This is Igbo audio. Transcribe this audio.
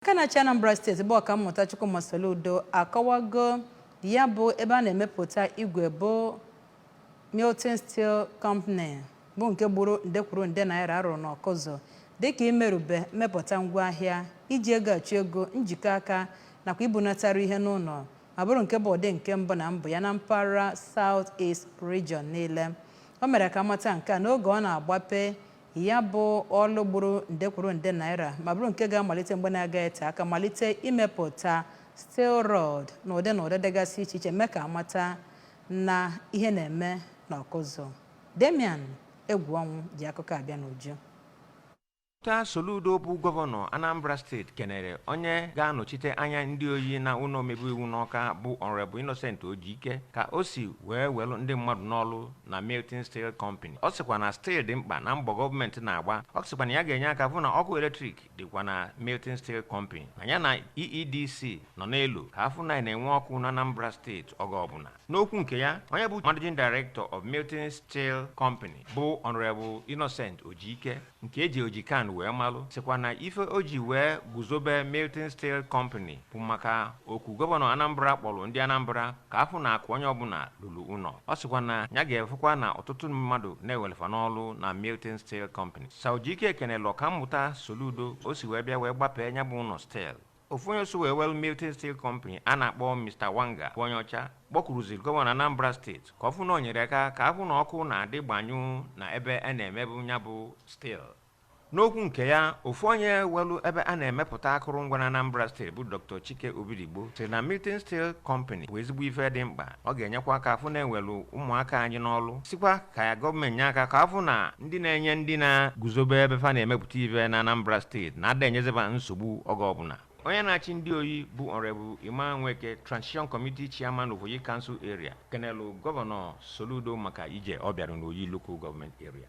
Aka na-achị Anambra Steeti bụ Ọkammụta Chukwuma Soludo akọwago ya bụ ebe a na-emepụta igwe bụ Milton Steel Company, bụ nke gburu nde kwuru nde naira arụrụ n'Ọkụzụ, dịka imerube mmepụta ngwaahịa, iji ego achụ ego, njikọ aka nakwa ibunatarụ ihe n'ụlọ, ma bụrụ nke bụ ụdị nke mbụ na mbụ ya na mpaghara South East Region niile. O mere ka amata nke a n'oge ọ na-agbape ya bụ ọlụ gburu nde kwuru nde naira, ma bụrụ nke ga-amalite mgbe na-agaghị ete aka malite imepụta steel rod na ụdị na ụdị dịgasị iche iche, mee ka amata na ihe na-eme n'Ọkụzụ. Damian Egwuọnwụ ji akụkọ abịa n'uju. Dr. Soludo bụ gọvanọ Anambra Steeti kenere onye ga-anọchite anya ndị Oyi na ụlọ omebe iwu n'Ọka bụ Honorable Innocent Ojike ka o si wee welụ ndị mmadụ n'ọlụ na Milton Steel Company. Ọ sịkwa na steel dị mkpa na mbọ gọọmenti na-agba. Ọ sịkwa na ya ga-enye aka fụ na ọkụ eletrik dịkwa na Milton Steel Company, na ya na EEDC nọ n'elu ka afụ na na-enwe ọkụ na Anambra Steeti oge ọbụla. N'okwu nke ya, onye bụ Managing Director of Milton Steel Company bụ Honorable Innocent Ojike, nke eji Ojikan wee malụ, sịkwa na ife o ji wee guzobe Milton Steel Company bụ maka okwu gọvanọ Anambra kpọrọ ndị Anambra ka afụ na akụ onye ọbụla lụrụ ụlọ. Ọ sịkwa na ya ga-efukwa na ọtụtụ mmadụ na-ewelefa n'ọrụ na Milton Steel Company. Sir Ojike kenere Ọkammụta Soludo o si wee bịa wee gbapee ya bụ ụlọ steel. Ofu onye so wee wel Milton Steel Company a na-akpọ Mr. Wanga bụ onye ọcha kpọkwuruziri gọvanọ Anambra Steeti ka ọ fụ na o nyere aka ka afụ na ọkụ na-adị gbanyụ na ebe a na-emebu ya bụ steel. N'okwu nke ya, ofu onye welu ebe a na-emepụta akụrụngwa na Anambra Steeti bụ Dr. Chike Obidigbo sị na Milton Steel Company bụ ezigbo ife dị mkpa, ọ ga-enyekwa aka afụ na-ewelu ụmụaka anyị n'ọlụ, sikwa ka ya gọọmenti nye aka ka afụ na ndị na-enye ndị na-guzobe ebe fa na-emepụta ife na Anambra Steeti na-ada enyezeba nsogbu oge ọbụla. Onye na-achị ndị Oyi bụ Honorable Emma Nweke, Transition Committee Chairman of Oyi Council Area, kenelu gọvanọ Soludo maka ije ọ bịara n'Oyi Local Government Area.